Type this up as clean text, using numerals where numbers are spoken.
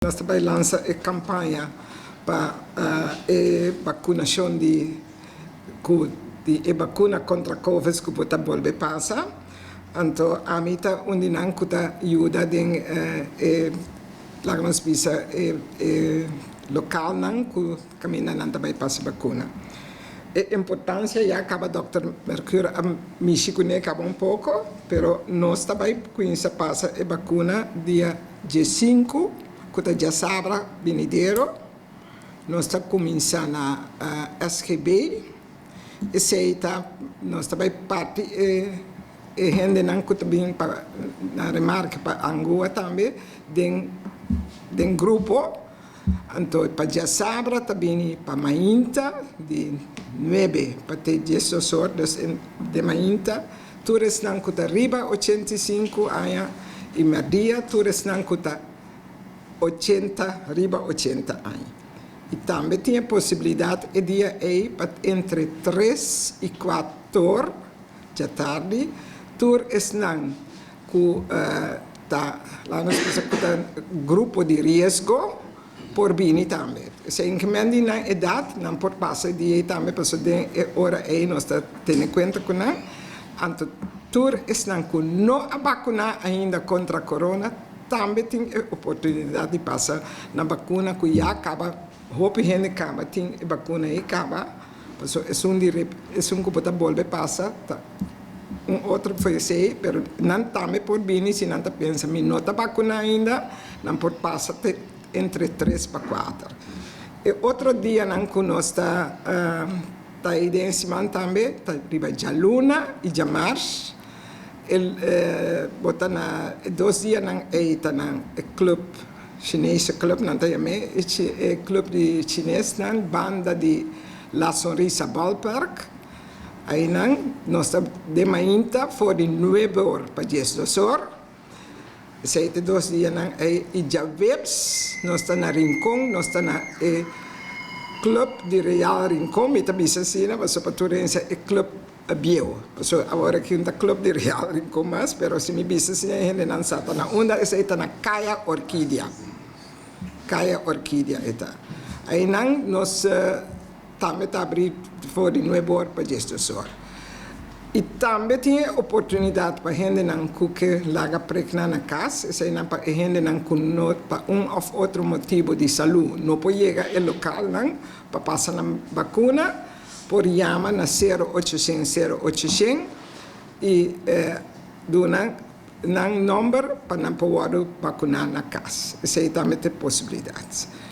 Nos ta bai lansa e kampaña pa e bakunashon di ku di e bakuna kontra covid ku por ta bolbe pasa. Anto ami ta un di nan ku ta yuda den e laga nos bisa e e lokalnan ku kaminda nan ta bai pasa bakuna. E importansia ya kaba dòkter Mercuur a mishi kuné kaba un poko, pero nos ta bai kuinsa pasa e bakuna dia diesinku ku ta djasabra binidero. Nos ta kuminsá na SGB. Esei ta nos ta bai parti e e hendenan ku ta bin pa na remarke pa Angua tambe den den grupo. Anto pa djasabra ta bini pa mainta di nuebe pa te diesdos or, dus den mainta tur esnan ku ta riba 85 aña i merdia tur esnan ku ta 80 riba 80 aña. I tambe tin e posibilidat e dia ei pa entre tres i kuator djatardi tur esnan ku ta, laga nos bisa ku ta grupo di riesgo por bini tambe. Esei ingemen di nan edat nan por pasa e dia ei tambe pasobra den e ora ei nos ta tene kuenta ku nan. Anto tur esnan ku no a bakuná ainda kontra korona tambe tin e oportunidat di pasa na bakuna ku ya kaba hopi hende kaba tin e bakuna ei kaba. Pasobra esun di esun ku bo ta bolbe pasa ta un otro for esei, pero nan tambe por bini si nan ta pensa mi no ta bakuná ainda, nan por pasa te entre tres pa kuater. E otro dianan ku nos ta ta ei den e siman tambe ta riba djaluna i djamars. E bo ta na e dos dianan ei ta na e club, Chinese club nan ta yam'é, e club di chinesnan banda di La Sonrisa Ballpark. Einan nos ta den mainta for di nuebe or pa 12 or. Esei ta e dos dianan ei. I djaweps nos ta na Rincon, nos ta na e club di Real Rincon, mi ta bisa asina pasobra pa tur hende e club bieu. Pasobra awor aki no ta club di Real Rincon mas, pero si mi bisa asina e hendenan sa ta na unda, esei ta na Kaya Orkidia. Kaya Orkidia e ta. Einan nos. Tambe ta abrí for di nuebe or pa 12 or. I tambe tin e oportunidat pa hendenan ku ke laga preknan na kas, eseinan pa e hendenan ku no pa un òf otro motibu di salú no por yega e lokalnan pa pasa nan bakuna, por yama na sero ocho shen sero ocho shen i duna nan nòmber pa nan por wòrdu bakuná na kas. Esei tambe ta e posibilidat.